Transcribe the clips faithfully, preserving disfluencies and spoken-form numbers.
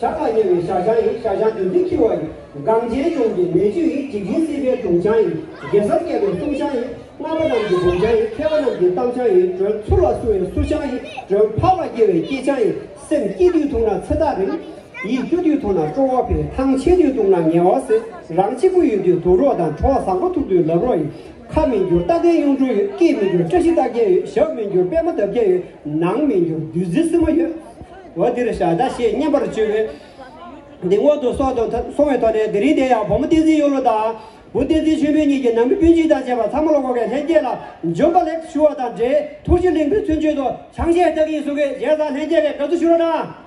ཞག་ལ་ཉེ་བའི་ཞག་ཞང་ཡིན། ཞག་ཞང་བདུད་འཛིན་འཁྱིལ་བ་ཡིན། གངས་ཅན་ལྗོངས་ཀྱི་མེ་ཆུ་ཡིན། འཇིག་རྟེན་སྲིད་པའི་དྲུང་ཆང་ཡིན། གེ་སར་རྒྱལ་པོའི་གསུང་ཆང་ཡིན། རྔ་མ་རྣམས་ཀྱི་བུམ་ཆང་ཡིན། མཁས་པ་རྣམས་ཀྱི་གཏམ་ཆང་ཡིན། སྒྲོལ་ཚུར་ལ་བསུ་བའི་བསུ་ཆང་ཡིན། སྒྲོལ་འཕགས་ལ་སྐྱེ་བའི་སྐྱེ་ཆང་ཡིན། སེམས་སྐྱིད་དུས་འཐུང་ན་ཚེ་ཐག་རིང་། ཡིད་སྐྱོ་དུས་འཐུང་ན་སྤྲོ་བ་འཕེལ། ཐང་ཆད་དུས་འཐུང་ན་ངལ་བ་སེལ། རང་གཅིག་པུ་ཡོད་དུས་སྡུག་རོགས་དང་། བྲོ་བ་བཟང་པོ་ཐུག་དུས་ལབ་རོགས་ཡིན། ཁ་མི་འགྱུར་རྟ་སྡེར་གཡུང་དྲུང་ཡོད། སྐད་མི་འགྱུར་བཀྲ་ཤིས་རྟགས་བརྒྱད་ཡོད། ཞབས་མི་འགྱུར་པད་མ་འདབ་བརྒྱད་ཡོད། ནང་མི་འགྱུར་བདུད་རྩི་བསིལ་མ་ཡོད། འོ་འདིར་བཞག་ད་ཞེས་སྙན་པར་བརྗོད་པས། འདི་སྔོན་དུ་སོང་དང་སོང་བའི་ཐོག་ནས་དེ་རིང་དེ་ཡང་བུ་མོ་བསྟན་འཛིན་གཡུ་ལོ་དང་། བུ་བསྟན་འཛིན་ཆོས་འཕེལ་གཉིས་ཀྱི་ནང་མི་སྤུན་མཆེད་དང་བཅས་པ་ཚང་མ་ལ་བསྐོར་མཁན་ལྷན་རྒྱས་ལ་འབྱོན་པ་ལེགས་ཞུ་བ་དང་འབྲེལ། ཐུགས་རྗེ་ལེགས་འབུལ་མཚོན་བྱེད་དུ་ཆང་གཞས་ལྟ་གིན་བཟོ་དགོས། བྱས་ཙང་ལྷན་རྒྱས་ཀྱིས་དགའ་བསུ་ཞུ་རོགས་གནང་།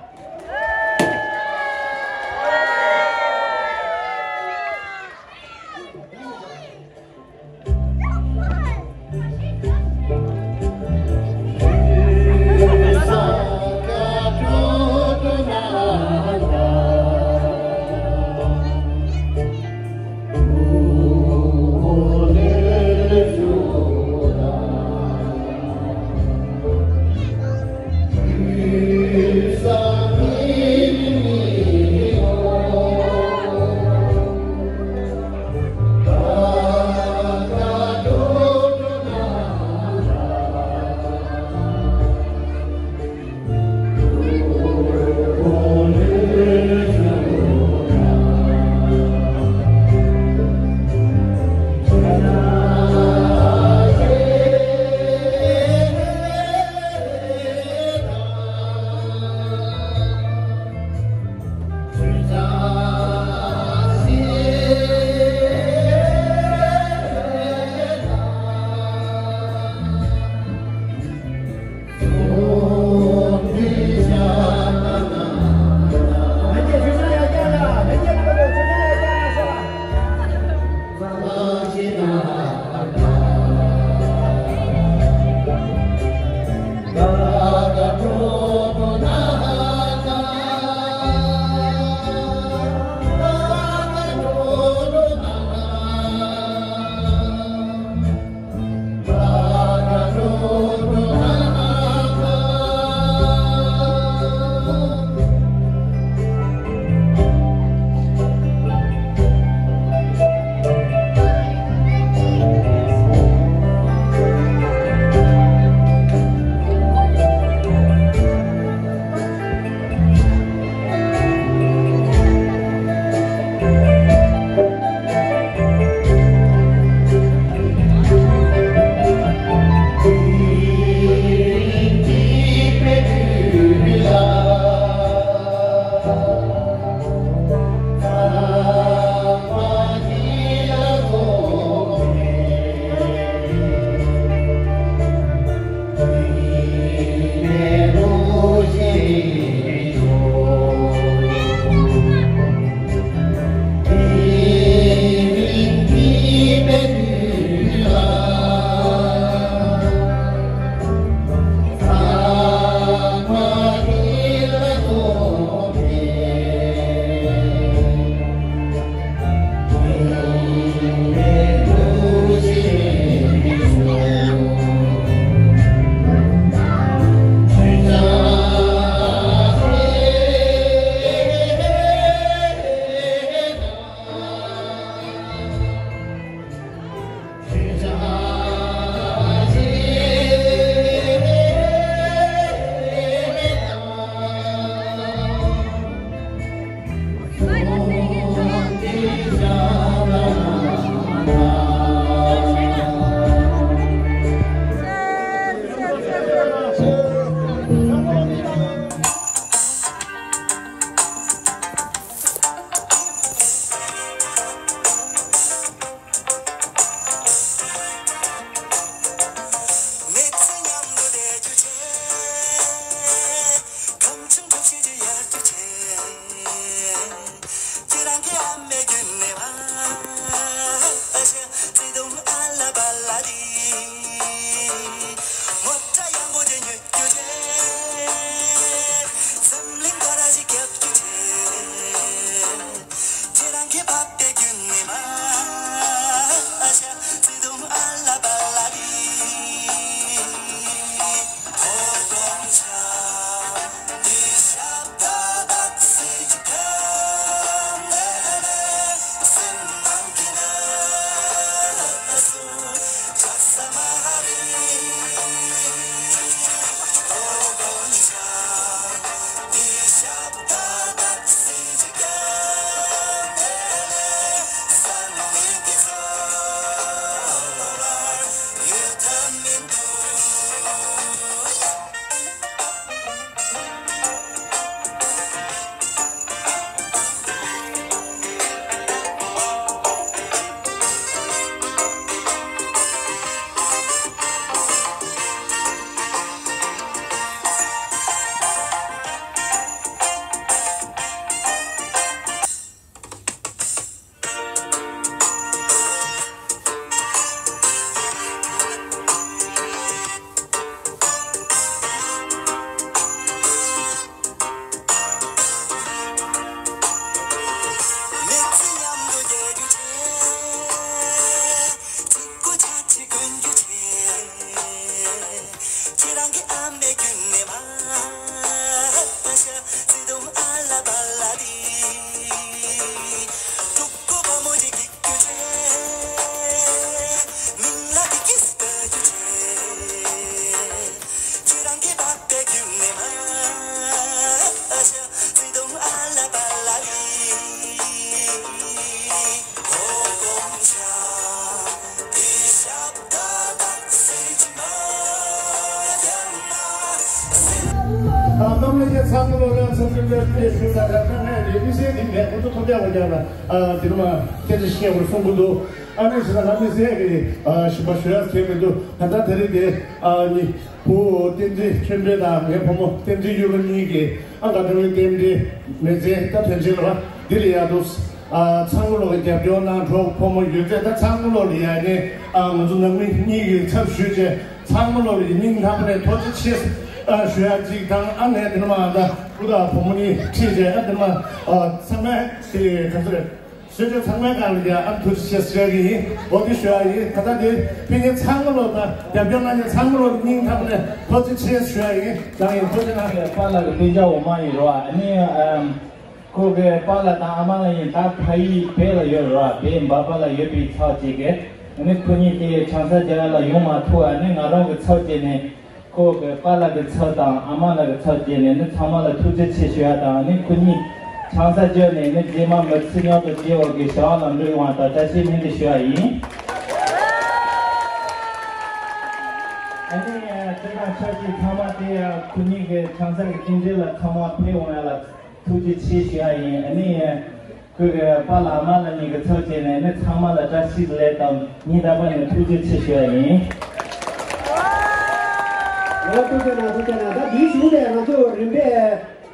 སེམས་ཁྲལ་སྤྲད་ཞུ་ད་ད་ད་ངས་རེད་མི་སེར་འདི་ནས་ཁོ་ཚོ་ཐོབ་ཡག་གི་ཡག་ལ་དེ་ནི་མ་སྐད་ཆ་བཤད་དགོས་གསུང་གི་འདུག་ཨ་ནི་ཞེ་ད་ང་མི་སེར་གི་ཞིབ་པ་ཞུ་ཡག་གལ་མི་འདུག་ད་ལྟ་དེ་རིང་དེ་ནི་བུ་བསྟན་འཛིན་ཆོས་འཕེལ་དང་ངའི་བུ་མོ་བསྟན་འཛིན་གཡུ་ལོ་གཉིས་ཀྱིས་ཨ་དགའ་སྤྲོ་བའི་རྟེན་འབྲེལ་མི་ཚེ་ད་དོན་ཆེན་ལ་འདི་ལ་ཡག་འདུག་ཚང་མ་ལོག་གི་རྒྱབ་སྐྱོར་གནང་གྲོགས་ཕོ་མོ་ཡོད་ཚད་ད་ཚང་མ་ལོག་ལ་ཡ་ནི་ང་ཚོ་ནང་མི་གཉིས་ཀྱི་ཚབ་ཞུས་བྱས་ཚང་མ་ལོག་ལ་ཡ་སྙིང་ཐག་པ་ནས་ཐུགས་རྗེ་ཆེ་ཞུ་ཡ་གཅིག་དང་ཨ་ནེ་དེ་ནི་མ་ད་སྐུ་དྲག་ཕོ་མོ་གཉིས་ཁྲིད་བྱས་ཨ་དེ་ནི་མ་ཚང་མས་དེ་ག་ཚོད་ཞུས་བྱས་ཚང་མའི་སྒང་ལ་ཡ་ཨ་ཐུགས་རྗེ་ཆེ་ཞུ་ཡ་གི་ཡིན། འོ་དེ་ཞུ་ཡ་ཡིན། ད་ལྟ་དེ་ཕན་ཉེ་ཚང་མ་ལོག་ད་རྒྱབ་སྐྱོར་གནང་མཁན་ཚང་མ་ལོག་སྙིང་ཐག་པ་ནས་ཐུགས་རྗེ་ཆེ་ཞུ་ཡ་ཡིན། ཡང་ཡིན་ཐུགས་རྗེ་གནང་། པཱ་ལགས་ཀྱི་སྤུན་ཀྱག་འོ་མ་ཡིན་རོ། ཨ་ནི་ཨམ། ཁོ་གི་པཱ་ལགས་དང་ཨ་མ་ལགས་ཡིན་ད་ཕ་ཡུལ་བོད་ལ་ཡོད་རོ། བོད་འབའ་པ་ལ་ཡོད་པའི་ཚབ་བྱས་གི་ཨ་ནི་ཁོ་གཉིས་དེ་ཆང་ས་རྒྱག་ཡ་ལ་ཡོང་མ་ཐུབ། ཨ་ནི་ང་རང་གི་ཚབ་བྱས་ནས་ཁོ་གི་པཱ་ལགས་ཀྱི་ཚབ་དང་ཨ་མ་ལགས་ཀྱི་ཚབ་བྱས་ནས་ནི་ཚང་མ་ལ་ཐུགས་རྗེ་ཆེ་ཞུ་ཡ་དང་ཨ་ནི་ཁོ་གཉིས་ཆང་ས་བརྒྱབ་ནས་ནི་རྗེས་མ་མི་ཚེ་མཉམ་དུ་སྐྱེལ་བ་གི་བྱ་བ་ལམ་འགྲོ་ཡོང་བ་དང་བཀྲ་ཤིས་སྨོན་འདུན་ཞུ་ཡ་ཡིན། ཨ་ནི་དེ་དང་ཆབས་ཅིག་ཚང་མ་དེ་ཁོ་གཉིས་ཀྱི་ཆང་ས་གི་རྟེན་འབྲེལ་ལ་ཚང་མ་ཕེབས་འོང་ཡ་ལ་ཐུགས་རྗེ་ཆེ་ཞུ་ཡ་ཡིན། ཨ་ནི་ཁོ་གི་པཱ་ལགས་ཨ་མ་ལགས་གཉིས་ཀྱི་ཚབ་བྱས་ནས་ཨ་ནི་ཚང་མ་ལ་བཀྲ་ཤིས་བདེ་ལེགས་དང་སྙིང་ཐག་པ་ནས་ཐུགས་རྗེ་ཆེ་ཞུ་ཡ་ཡིན། ལགས་ཐུགས་རྗེ་གནང་། ཐུགས་རྗེ་གནང་། ད་འདིའི་གཞུག་ནས་ང་ཚོ་རིམ་པས་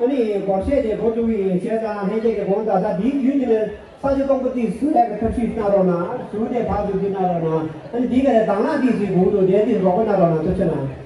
ཨ་ནི་སྒོར་གཞས་དེ་འགོ་བཙུགས་ཡིན། བྱས་ཙང་ལྷན་རྒྱས་ཀྱི་དགོངས་དག་ད་འདིའི་བརྒྱུད་ནས་ས་ཆ་སྟོང་པ་ཏིས་སུ་ལས་ཀྱི་ཐབས་ཤེས་གནང་རོགས་གནང་། གཞུག་ནས་བར་དུ་འདི་གནང་རོགས་གནང་། ཨ་ནི་འདི་ག་རེ་དང་བླངས་ཏིས་སུའི་དགོངས་དུ་བསྡད་ཏིས་རོགས་པ་གནང་རོགས་གནང་། ཐུགས་རྗེ་གནང་།